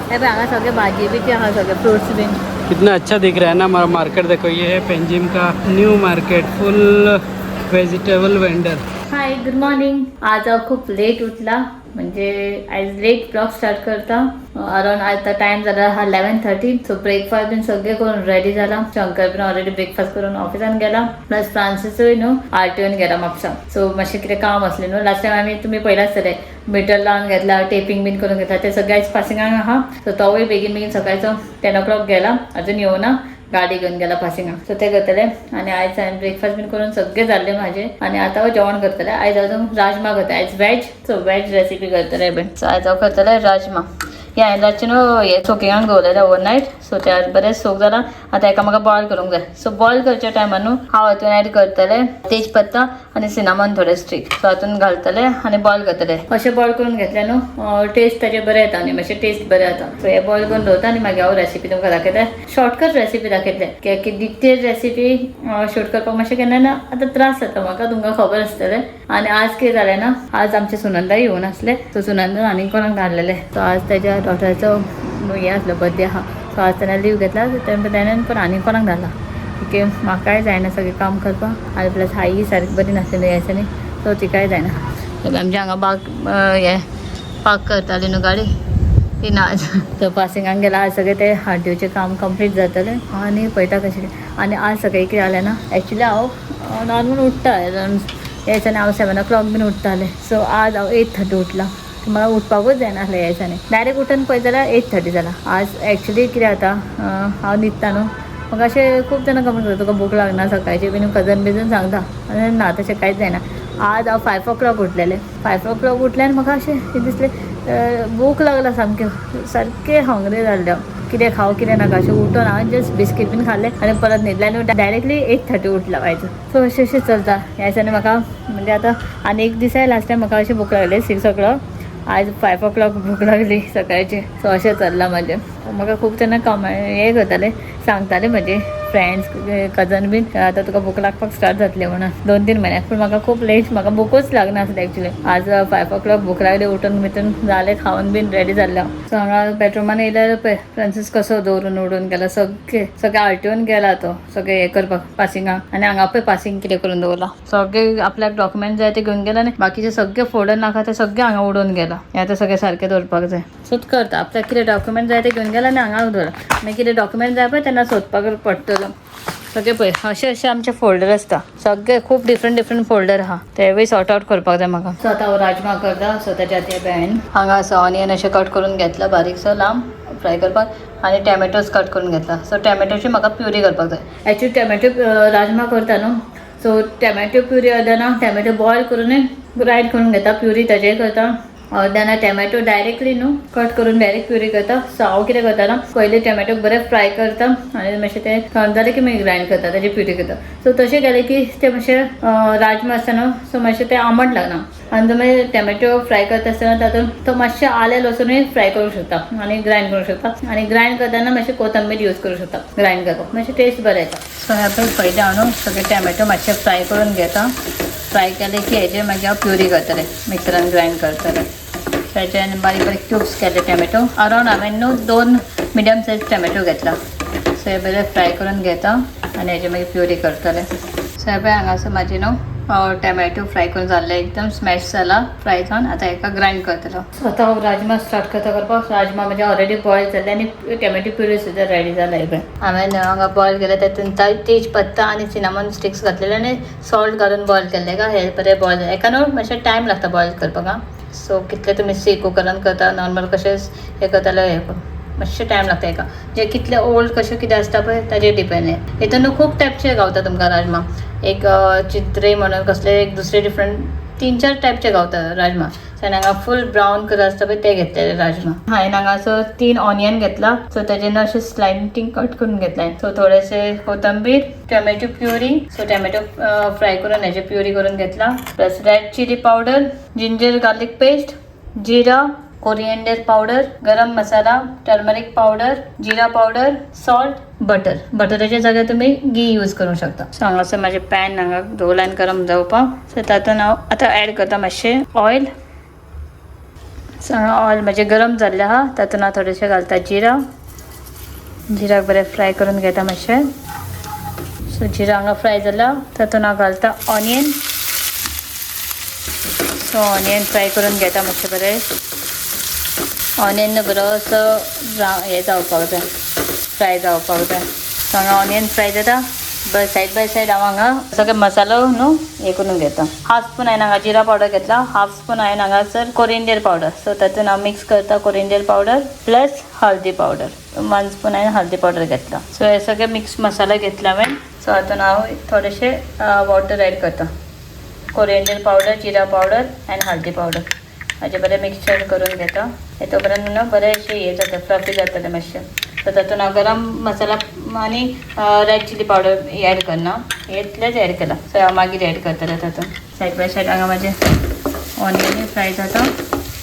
हे पळय हांगा सगळे भाजी बिजी आहा, सगळे फ्रुट्स बीन. कितना अच्छा दिख रहा है ना हमारा मार्केट. देखो, ये है पेंजिम का new market, full vegetable vendor. Hi, good morning. आज हांव खूप लेट उठला, म्हणजे आयज लेट ब्लॉग स्टार्ट करता. अरावंड आता टायम जाला आहा 11:30. सो ब्रेकफास्ट बीन सगळें करून रेडी जाला. शंकर बीन ऑलरेडी ब्रेकफास्ट करून ऑफिसान गेला, प्लस फ्रांसीसूय न्हू आरटीओन गेला म्हापसा. सो मातशें कितें काम आसलें न्हू. लास्ट टायम आमी तुमी पयलां आसतलें, मिटर लावन घेतला, टेपिंग बीन करून घेतला, ते सगळें आयज पासिंगाक आहा. सो तोवूय बेगीन बेगीन सकाळचो 10 ओ क्लॉक गेला, अजून येवना, गाडी घेवन गेला पासिंगाक. सो ते करतले आनी आयज हांवें ब्रेकफास्ट बीन करून सगळें जाल्लें म्हाजें आनी आतां हांव जेवण करतलें. आयज हांव राजमा करता. आयज व्हेज, सो व्हेज रेसिपी करतलें बीन. सो आयज हांव करतलें राजमा. हे हांवें रातचें न्हू हे सोकिंगाक दवरलेलें ओवरनायट. सो ते आज बरें सोक जालां. आतां हेका म्हाका बॉयल करूंक जाय. सो बॉयल करच्या टायमार न्हू हांव हातून एड करतलें तेज पत्ता आनी सिनामन थोडे स्टीक. सो हातून घालतलें आनी बॉयल करतलें. अशें बॉयल करून घेतलें न्हू, टेस्ट ताजे बरें येता आनी मातशें टेस्ट बरें जाता. सो हे बॉयल करून दवरता आनी मागीर हांव रेसिपी तुमकां दाखयता. शॉर्टकट रेसिपी दाखयतलें, कित्याक की डिटेल रेसिपी शूट करपाक मातशें केन्ना ना आतां त्रास जाता म्हाका, तुमकां खबर आसतलें. आनी आज कितें जालें ना, आज आमचें सुनंदा येवन आसलें. सो सुनंदान आनीक कोणाक धाडलेलें. सो आज तेज्या डॉटराचो हें आसलो, बर्थडे आहा. सो आज तेणें लीव घेतला. तेणें पण आनीक कोणाक धाडला की म्हाकाय जायना सगळें काम करपाक आनी प्लस आई सारकी बरी नासली न्हू ह्या दिसांनी, सो तिकाय जायना. आमच्या हांगा बाग हें पार्क करताली न्हू गाडी, ती ना. सो पासिंगाक गेला. आज सगळें ते आरटीओचें काम कंप्लीट जातलें आनी पळयता कशें कितें. आनी आज सकाळीं कितें जालें ना, एक्चुली हांव नॉर्मल उठ्ठा ह्या दिसांनी, हांव 7 ओ क्लॉक बीन उठ्ठालें. सो आज हांव 8:30 उठलां. म्हाका उठपाकूच जायना आसलें ह्या दिसांनी. डायरेक्ट उठून पळयत जाल्यार 8:30 जाला. आज एक्चुली कितें जाता, हांव न्हिदता न्हू, म्हाका अशें खूब जाणां कमेंट करता, तुका भूक लागना सकाळची बीन, कजन बिजन सांगता. आनी ना, तशें कांयच जायना. आज हांव 5 ओ क्लॉक उठलेलें. 5 ओ क्लॉक उठलें आनी म्हाका अशें कितें दिसलें, भूक लागला सामकें, सारकें हंग्री जाल्लें हांव. कितें खावं कितें नाका अशें उठून हांवें जस्ट बिस्कीट बीन खाल्लें आनी परत न्हिदलें आनी डायरेक्टली 8:30 उठलां आयज. सो अशें अशें चलता ह्या दिसांनी म्हाका. म्हणजे आतां आनी एक दिसाय लास्ट टायम म्हाका अशें भूक लागली 6 ओ क्लॉक, आज 5 ओ क्लॉक भूक लागली सकाळची. सो अशें चल्लां म्हाजें. म्हाका खूब जाणां कमेंट हें करताले, सांगताले म्हजे फ्रेंड्स, कजन बीन, आतां तुका भूक लागपाक स्टार्ट जातली म्हणून 2-3 म्हयन्याक. पूण म्हाका खूब लेट, म्हाका भुकूच लागनासली एक्चुली. आज 5 ओ क्लॉक भूक लागली, उठून बिटून जालें, खावन बीन रेडी जाल्लें हांव. सो हांगा बेडरुमान येयल्यार पळय, फ्रांसीस कसो दवरून उडोवन गेला सगळें. सगळें आलटून गेला तो सगळें हें करपाक पासिंगाक. आनी हांगा पळय, पासिंग कितें करून दवरलां. सगळे आपल्याक डॉक्युमेंट जाय ते घेवन गेला आनी बाकीचे सगळे फोल्डर नाका ते सगळे हांगा उडोवन गेला. हे आतां सगळें सारकें दवरपाक जाय. सो करता, आपल्याक कितें डॉक्युमेंट जाय ते घेवन गेला आनी हांगा दवरला. मागीर कितें डॉक्युमेंट जाय पळय, तेन्ना सोदपाक पडटलो. सगळे पळय, अशे अशे आमचे फोल्डर आसता सगळे. खूब डिफरंट डिफरंट फोल्डर आहा, तेवूय सॉर्ट आउट करपाक जाय म्हाका. सो आतां हांव राजमा करता. सो ताच्या खातीर हांवें हांगा असो ऑनियन अशें कट करून घेतला बारीकसो लांब फ्राय करपाक आनी टॅमॅटोज कट करून घेतला. सो टॅमॅटोची म्हाका प्युरी करपाक जाय. एक्चुली टॅमॅटो राजमा करता न्हू, सो टॅमॅटो प्युरी अर्दां ना टॅमॅटो बॉयल करून ग्रायंड करून घेता, प्युरी ताजेय करता. अर्द्यां टॅमॅटो डायरेक्टली न्हू कट करून डायरेक्ट प्युरी करता. सो हांव कितें करता ना, पयलीं टॅमॅटो बरें फ्राय करता आनी मातशें तें थंड जालें की मागीर ग्रायंड करता, ताजी प्युरी करता. सो तशें केलें की तें मातशें राजमा आसता न्हू, सो मातशें तें आंबट लागना. आनी तुमी टॅमॅटो फ्राय करता आसतना तातूंत तो मातशें आलें लसूणूय फ्राय करूंक शकता आनी ग्रायंड करूंक शकता. आनी ग्रायंड करतना मातशें कोथंबीर यूज करूंक शकता ग्रायंड करपाक, मातशें टेस्ट बरें येता. सो हें पळय, पयलीं हांव न्हू सगळे टॅमॅटो मातशे फ्राय करून घेता. फ्राय केले की हेजे मागीर हांव प्युरी करतलें, मिक्सरान ग्रायंड करतलें. ताचे बारीक बारीक क्यूब्स केले टॅमॅटो. अरावंड हांवें न्हू दोन मिडियम सायज टॅमॅटो घेतला. सो हे बरें फ्राय करून घेता आनी हेजे मागीर प्युरी करतलें. सो हे पळय, हांगासर म्हाजी न्हू टॅमॅटो फ्राय करून जाल्ले, एकदम स्मॅश जाला फ्राय जावन. आतां हेका ग्रायंड करतलो. सो आतां हांव राजमा स्टार्ट करता करपाक. राजमा म्हणजे ऑलरेडी बॉयल जाल्ले आनी टॅमॅटो प्युरी सुद्दां रेडी जाला. हे पळय, हांवें हांगा बॉयल केले, तातूंत तेज पत्ता आनी सिनामन स्टिक्स घातलेले आनी सॉल्ट घालून बॉयल केल्ले का. हे बरें बॉयल हेका न्हू मातशें टायम लागता बॉयल करपाक. आं, सो कितले तुमी सी कुकरान करता, नॉर्मल कशें हें करताले, हें मातशें टायम लागता हेका. जे कितले ओल्ड कशें कितें आसता पळय, ताजेर डिपेंड. हितून न्हू खूब टायपचे गावता तुमकां राजमा. एक चित्रे म्हणून कसले एक दुसरे डिफरंट तीन चार टायपचे गावता राजमा. सो हांवें हांगा फूल ब्रावन कलर आसता पळय, ते घेतलेले राजमा. हांवें हांगासर तीन ऑनियन घेतला. सो ताजे न्हू अशें स्लायटींग कट करून घेतले. सो थोडेशे कोथंबीर, tomato puree, so tomato fry करून हेजे प्युरी करून घेतला, plus red chilli powder, ginger garlic paste, जिरा, कोरिएंडर पावडर, गरम मसाला, टर्मरिक पावडर, जिरा पावडर, सॉल्ट, बटर. बटराच्या जाग्यार तुमी घी यूज करूंक शकता. सो हांगासर म्हाजें पॅन हांगा दवरलां गरम जावपाक. सो तातूंत हांव आतां ऍड करता मातशें ऑयल. सो हांगा ऑयल म्हाजें गरम जाल्लें आहा, तातूंत हांव थोडेशें घालता जिरा. जिराक बरें फ्राय करून घेता मातशें. सो जिरा हांगा फ्राय जाला, तातूंत हांव घालता ऑनियन. सो ऑनियन फ्राय करून घेता मातशें बरें. ऑनियन बरो असो हें जावपाक जाय, फ्राय जावपाक जाय. सो हांगा ऑनियन फ्राय जाता, सायड बाय सायड हांव हांगा सगळे मसालो न्हू हें करून घेता. हाफ स्पून हांवें हांगा जिरा पावडर घेतला, हाफ स्पून हांवें हांगासर कोरिंडर पावडर. सो तातूंत हांव मिक्स करता कोरिंडर पावडर प्लस हळदी पावडर. 1 स्पून हांवें हळदी पावडर घेतला. सो हे सगळे मिक्स मसाला घेतला हांवें. सो हातून हांव थोडेशे वॉटर एड करता, कोरिंडर पावडर, जिरा पावडर आनी हळदी पावडर. हाजे बरें मिक्सचर करून घेता. हे तो पर्यंत न्हू बरें अशें हें जाता, फ्लफी जातलें मातशें. सो तातूंत हांव गरम मसाला आनी रेड चिली पावडर एड करना, इतलेंच एड केलां. सो हांव मागीर एड करतलें तातूंत. सायड बाय सायड हांगा म्हाजें ऑनियनूय फ्राय जाता.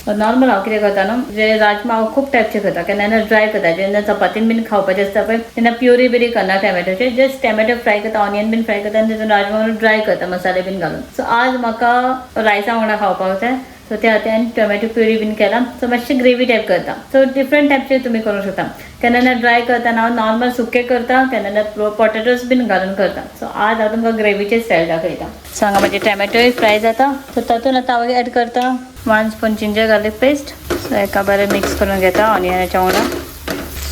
नॉर्मल हांव कितें करता न्हू, जे राजमा हांव खूब टायपचे करता. केन्ना केन्ना ड्राय करता, जेन्ना चपातीन बीन खावपाचें आसता पळय तेन्ना प्युरी बिरी करना टॅमॅटोचे, जस्ट टॅमॅटो फ्राय करता, ऑनियन बीन फ्राय करता आनी तितून राजमा ड्राय करता मसाले बीन घालून. सो आज म्हाका रायसा वांगडा खावपाक जाय, सो त्या खातीर हांवें टोमॅटो प्युरी बीन केला. सो मातशें ग्रेवी टायप करता. सो डिफरंट टायपचे तुमी करूंक शकता. केन्ना केन्ना ड्राय करता, हांव नॉर्मल सुके करता, केन्ना केन्ना पोटेटोज बीन घालून करता. सो आज हांव तुमकां ग्रेवीचे स्टायल दाखयता. सो हांगा म्हाजे टोमॅटोय फ्राय जाता. सो तातूंत आतां हांव एड करता 1 spoon ginger garlic paste. So हेका बरें मिक्स करून घेता ऑनियनाच्या वांगडा.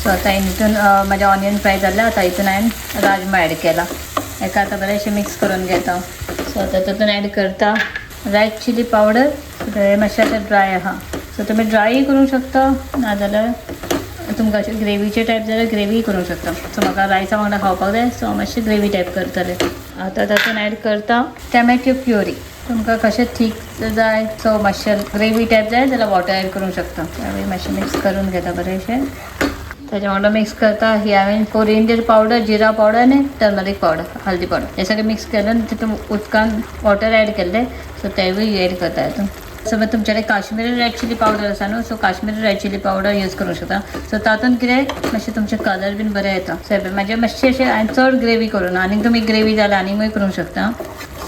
सो आतां हितून म्हाजें ऑनियन फ्राय जालें, आतां हितून हांवें राजमा एड केला. हेका आतां बरें अशें मिक्स करून घेता. सो आतां तातूंत एड करता रेड चिली पावडर. हे मातशें आतां ड्राय आहा, सो तुमी ड्राय करूंक शकता, नाजाल्यार तुमकां अशें ग्रेवीचे टायप जाल्यार ग्रेवी करूंक शकता. सो म्हाका रायसा वांगडा खावपाक जाय, सो हांव मातशें ग्रेवी टायप करतलें. आतां तातूंत एड करता टॅमॅटो प्युरी. तुमकां कशें थीक जाय, सो मातशें ग्रेवी टायप जाय जाल्यार वॉटर एड करूंक शकता. त्यावेळी मातशें मिक्स करून घेता बरेंशें. ताच्या वांगडा मिक्स करता ही हांवें कोरिंडर पावडर, जिरा पावडर आनी टर्मरीक पावडर, हळदी पावडर, हे सगळें मिक्स केलें आनी तितून उदकान वॉटर एड केल्लें, सो तेवूय एड करता हितून. समज तुमच्याकडे काश्मीरी रेड चिली पावडर आसा न्हू, so Kashmiri red chilli powder use करूंक शकता. सो तातूंत कितें मातशें तुमचें कलर बीन बरें येता. सो म्हाजें मातशें अशें हांवें चड ग्रेवी करूं ना, आनीक तुमी ग्रेवी जाल्यार आनीकूय करूंक शकता.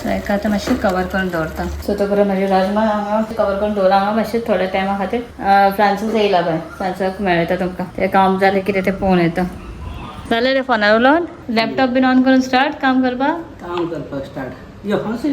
सो हेका आतां मातशें कवर करून दवरता. सो तो पर्यंत म्हाजें राजमा हांगा कवर करून दवरला. हांगा मातशें थोड्या टायमा खातीर फ्रांसीस येयला पळय, फ्रांसाक मेळटा तुमकां. तें काम जालें कितें तें पळोवन येता. जालें रे फोनार उलोवन, लॅपटॉप बीन ऑन करून स्टार्ट काम करपाक. काम करपाक स्टार्ट यो. हाँ से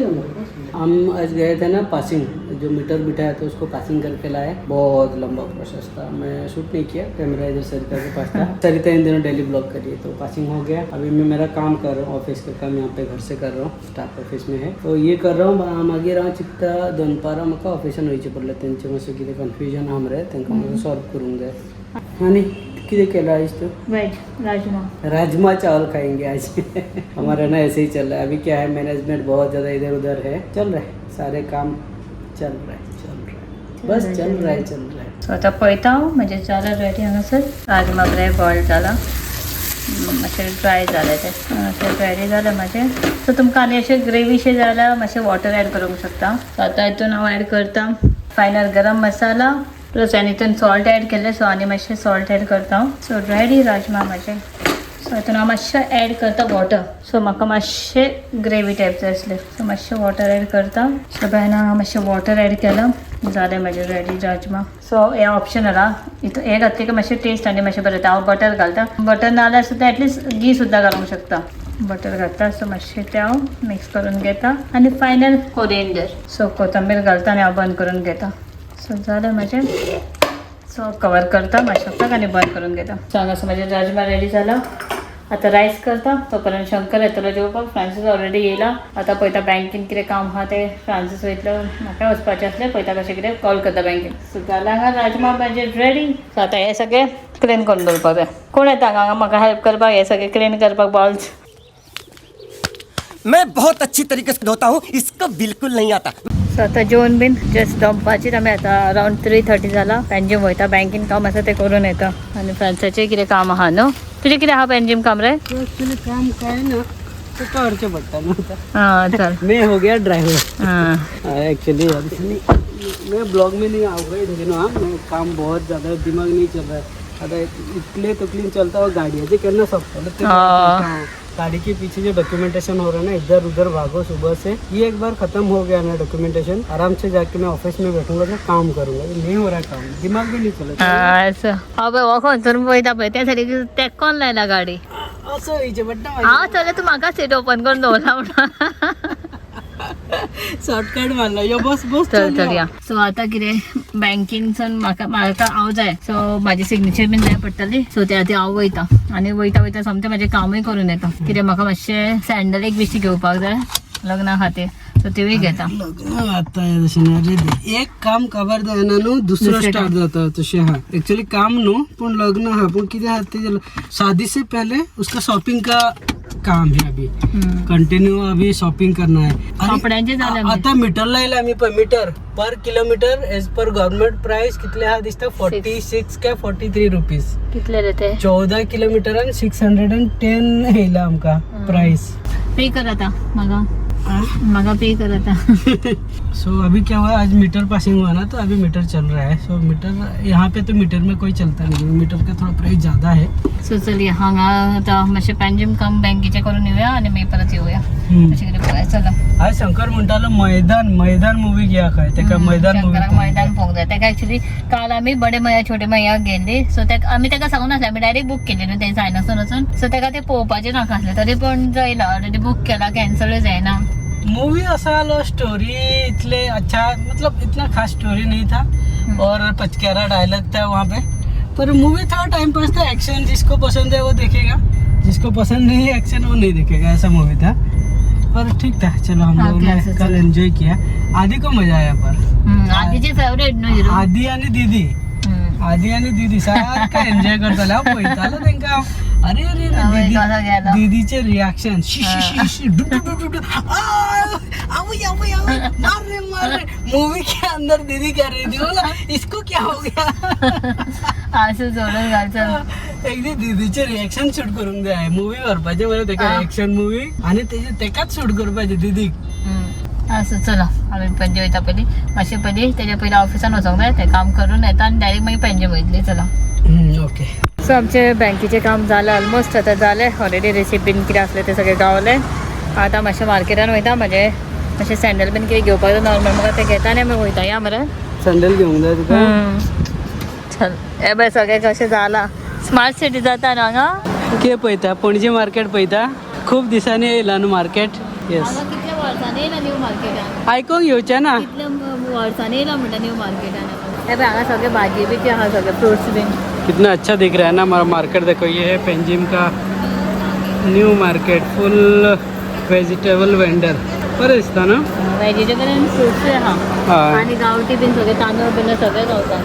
हम आज गए थे ना पासिंग, जो मीटर बिठाया था उसको पासिंग करके लाए. बहुत लंबा प्रोसेस था, मैं शूट नहीं किया, कैमरा इधर सरिता के पास था. सरिता इन दिनों डेली ब्लॉग करिए, तो पासिंग हो गया. अभी मैं मेरा काम कर रहा हूँ, ऑफिस का काम यहाँ पे घर से कर रहा हूँ, स्टाफ ऑफिस में है तो ये कर रहा हूँ. मागीर हांव चिंतता दनपारां म्हाका ऑफिसान वयचें पडलें, तेंचें मातशें कितें कन्फ्युजन आहा मरे, तांकां मातशें सॉल्व करूंक जाय. आनी कितें केलां आयज तूं? वेज राजमा. राजमा चावल खाएंगे आज. हमारा ना ऐसे ही चल रहा है. अभी क्या है, मैनेजमेंट बहुत ज़्यादा इधर उधर है, चल रहा है, सारे काम चल रहा है, चल रहा है, बस चल रहा है, चल रहा है. सो आतां पळयता हांव म्हजें जालां रेडी. हांगासर राजमा बरें बॉयल जाला, मातशें ड्राय जालें तें. अशें रेडी जालें म्हाजें. सो तुमकां आनी अशें ग्रेवीशें जाल्यार मातशें वॉटर एड करूंक शकता. सो आतां हितून हांव एड करता फायनल गरम मसाला प्लस आनी हितून सॉल्ट एड केलें, सो आनी मातशें सॉल्ट एड करता हांव. सो रेडी राजमा म्हाजें. सो हितून हांव मातशें एड करता वॉटर. सो म्हाका मातशें ग्रेवी टायप जाय आसलें, सो मातशें वॉटर एड करता. सो बायना हांगा मातशें वॉटर एड केलां, जालें म्हाजें रेडी राजमा. सो हें ऑप्शनल आहा. हितून हें घातलें की मातशें टेस्ट आनी मातशें बरें येता. हांव बटर घालता, बटर ना जाल्यार सुद्दां एटलिस्ट घी सुद्दां घालूंक शकता. बटर घालता, सो मातशें तें हांव मिक्स करून घेता आनी फायनल कोरिएंडर, सो कोथंबीर घालता आनी हांव बंद करून घेता. सो जालें म्हाजें. सो कवर करता मातशें आनी बंद करून घेता. सो हांगासर म्हाजें राजमा रेडी जाला. आतां रायस करता, तो पर्यंत शंकर येतलो जेवपाक. फ्रांसीस ऑलरेडी येयला. आतां पळयता बँकेन कितें काम आहा तें. फ्रांसीस वयतलो, म्हाका वचपाचें आसलें, पळयता कशें कितें कॉल करता बँकेन. सो जालें हांगा राजमा म्हाजें रेडी. सो आतां हें सगळें क्लीन करून दवरपाक जाय. कोण येता हांगा म्हाका हेल्प करपाक हें सगळें क्लीन करपाक बाउल्स? मैं बहुत अच्छी तरीके से धोता हूँ, इसको बिल्कुल नहीं आता. सो आतां जेवन बीन जस्ट दनपारचीच आमी आतां अरावंड 3:30 जाला. पेंजीम वयता, बँकेन काम आसा तें करून येता आनी फ्रांसाचें कितें काम आहा न्हू? तुजें कितें आहा पेंजीम काम रे? तो एक्चुअली काम का है ना, तो करचे पडता ना. हां चल. मैं हो गया ड्राइवर. हां. एक्चुअली मैं ब्लॉग में नहीं आऊँगा इन दिनों. हाँ, मैं काम बहुत ज़्यादा, दिमाग नहीं चल रहा है. आतां इतले तकलीन चलता गाडयेचें केन्ना सोंपतलें तें. गाड़ी के पीछे जो डॉक्यूमेंटेशन हो रहा है ना, इधर उधर भागो सुबह से. ये एक बार खत्म हो गया ना डॉक्यूमेंटेशन, आराम से जाके मैं ऑफिस में बैठूंगा तो काम करूंगा. ये नहीं हो रहा है काम, दिमाग भी नहीं चला. असं हांव पळय हो खंयसून पळयता पळय त्या सायडीक तेंकोन लायला गाडी. असं हिचे बट्टा. हांव चल तूं म्हाका सीट ओपन करून दवरला म्हणून. शॉर्टकट मारला. यो बस बस. चल चल या. सो आतां कितें बँकिंगसून म्हाका म्हाका हांव जाय, सो म्हाजी सिग्नेचर बीन जाय पडटली. सो त्या खातीर हांव वयता आनी वयता वयता सोमतें म्हाजें कामूय करून येता. कितें म्हाका मातशें सँडल एक बेश्टी घेवपाक जाय लग्ना खातीर, सो तिवूय घेता. लग्न आता तशें ना रे, एक काम काबार जायना न्हू, दुसरो दुसरें स्टार्ट जाता तशें हा. एक्चुअली काम न्हू पूण लग्न हा, पूण कितें आहा तेजें शादी से पहले उसका शॉपिंग का काम है अभी कंटिन्यू, अभी शॉपिंग करना है. अरे, कपड्यांचें जालें आमचें. आता मीटर लायला आमी पळय, meter per kilometre as per government price कितले आहा दिसता, 46 काय 43 रुपीज. कितले रे ते? 14 किलोमिटरान 610 येयला आमकां प्रायस. पे कर आता म्हाका, म्हाका पे कर आता. सो अभी क्या हुआ, आज मीटर पासिंग हुआ ना, तो अभी मीटर चल रहा है. सो मीटर यहाँ पे तो मीटर में कोई चलता नहीं, मीटर का थोड़ा प्राइस ज़्यादा है. सो चलया, हांगा आतां मातशें पेंजीम काम बँकेचें करून येवया आनी मागीर परत येवया. तशें कितें पळोवया, चला. आज शंकर म्हणटालो मैदान मैदान मूवी घ्या खंय तेका, मैदान मूवी. शंकराक मैदान पळोवंक जाय तेका. एक्चुअली काल आमी बडे मैया छोटे मैया गेल्ली, सो तेका आमी तेका सांगून नासलें, आमी डायरेक्ट बूक केली न्हू तें सायनासून वचून. सो तेका तें पळोवपाचें नाका आसलें, तरी पण जायला ऑलरेडी बूक केला, कॅन्सलूय जायना. मूवी असा आलो, स्टोरी इतले अच्छा, मतलब इतना खास स्टोरी नहीं था और पचकेरा डायलॉग था वहाँ पे, पर मूवी थोड़ा टाइम पास था. एक्शन जिसको पसंद है वो देखेगा, जिसको पसंद नहीं है एक्शन वो नहीं देखेगा, ऐसा मूवी था. पर ठीक था, चलो हम हाँ, लोगों ने कैसे कल चला? एंजॉय किया. आदि को मजा आया पर. आदीचे फेवरेट न्हू हिरो. आदी आणि दीदी, आदी आणि दीदी सारखं एन्जॉय करताले. हांव पळयतालो तेंकां, अरे अरे अरे. आवय, दीदी कसो गेलो. दीदीचे रिएक्शन, शी शी शी शी, do do do do do, आ, आवय आवय आवय, मार रे मार रे. मूवी के अंदर दीदी कर रही थी, बोला इसको क्या हो गया. असं जोडून घाल चल. एक दीस दीदीचे रिएक्शन शूट करूंक जाय मूवी व्हरपाचें मरे तेका, एक्शन मूवी आनी तेजे तेकाच शूट करपाचें दीदीक. असं चला, आमी पणजे वयता पयलीं मातशें, पयलीं तेज्या पयलीं ऑफिसान वचोंक जाय, तें काम करून येता आनी डायरेक्ट मागीर पणजे वयतली. चला. ओके. सो आमचें बँकेचें काम जालें ऑलमोस्ट, आतां जालें ऑलरेडी. रिसिप्ट बीन कितें आसलें तें सगळें गावलें. आतां मातशें मार्केटान वयता, म्हाजें मातशें सँडल बीन कितें घेवपाक जाय नॉर्मल, म्हाका तें घेता आनी आमी वयता. या मरे. सँडल घेवंक जाय तुका? चल, हे पळय सगळें कशें जालां, स्मार्ट सिटी जाता न्हू हांगा. के पळयता, पणजे मार्केट पळयता. खूब दिसांनी येयला न्हू मार्केट. येस. हांगा कितल्या वर्सांनी येयला न्यू मार्केटान. आयकोंक येवचें ना. कितल्या वर्सांनी येयला म्हणटा न्यू मार्केटान. हे पळय हांगा सगळे भाजी बी आहा, सगळे फ्रुट्स बीन. कितना अच्छा दिख रहा है ना हमारा मार्केट. देखो, ये है पेंजिम का new market, full vegetable vendor. बरें दिसता ना. वेजिटेबल आनी फ्रुट्सूय आहा. हय. आनी गांवठी बीन सगळे तांदूळ बीन सगळे गावता.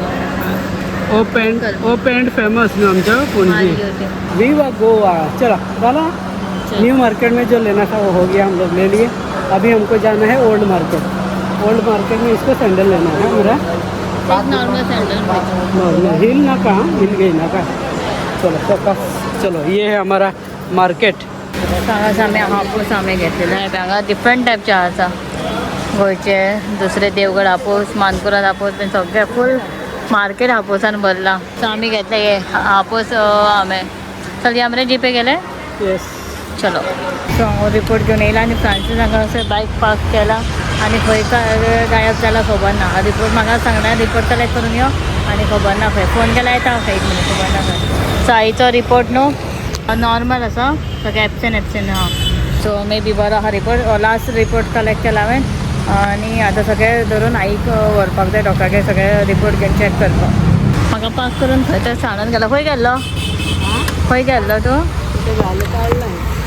ओ पेंट, ओ पेंट फेमस न्हू आमचो पणजी. विवा गोवा. चला चला, न्यू मार्केट में जो लेना था वो हो गया, हम लोग ले लिए. अभी हमको जाना है ओल्ड मार्केट. ओल्ड मार्केट में इसको सैंडल लेना है मेरा. Normal sandal. नॉर्मल, हिल ना कहाँ हिल गई ना का. चलो फोकस, चलो ये है हमारा मार्केट. हांगासर आमी हापूस आमी घेतलेलो आहे. हांगा डिफरंट टायपचे आसा, गोंयचे, दुसरे देवगड हापूस, मानकुराद हापूस बीन सगळे फूल मार्केट हापूसान भरला. सो आमी घेतले हे हापूस आमे. चल या मरे, जीपे केले. यस. चलो. सो हांव रिपोर्ट घेवन येयला आनी फ्रांसीस हांगा अशें बायक पार्क केला आनी खंय काय गायब जाला खबर ना. रिपोर्ट म्हाका सांगला, रिपोर्ट कलेक्ट करून यो, आनी खबर ना खंय. फोन केला येता खंय, एक मिनीट, खबर ना खंय. सो आईचो रिपोर्ट न्हू नॉर्मल आसा, सगळें एबसेंट एबसेंट आहा. सो मे बी बरो आहा रिपोर्ट. लास्ट रिपोर्ट कलेक्ट केला हांवें आनी आतां सगळें धरून आईक व्हरपाक जाय डॉक्टरागेर, सगळे रिपोर्ट घेवन चॅक करपाक. म्हाका पास करून खंय तर सांडून गेलो. खंय गेल्लो, खंय गेल्लो तूं?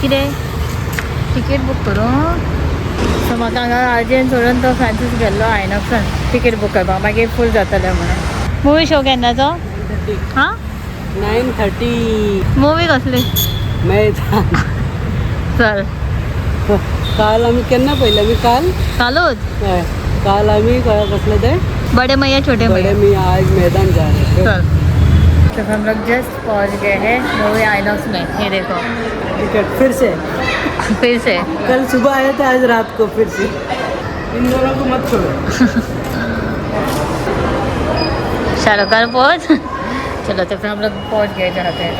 कितें तिकेट बूक करूं? सो म्हाका हांगा अर्जंट सोडून तो फ्रांसीस गेल्लो आयनॉक्सान तिकेट बूक करपाक, मागीर फूल जातलें म्हणून. मुवी शो केन्नाचो? हां. 9:30. मुवी कसली? मैदान. चल. काल आमी केन्ना पळयलें आमी काल? कालूच. हय, काल आमी कसले ते बड़े मैया छोटे बड़े मैया. मी आज मैदान जा रहे हैं. चल, तो हम लोग जस्ट पहुंच गए हैं मूवी आइनॉक्स में, ये देखो. टिकट फिर से. फिर से. कल सुबह आए थे, आज रात को फिर से. इन दोनों को मत छोड़ो. शाहरुख खान पोज, चलो तो फिर हम लोग पहुंच गए चाहते हैं।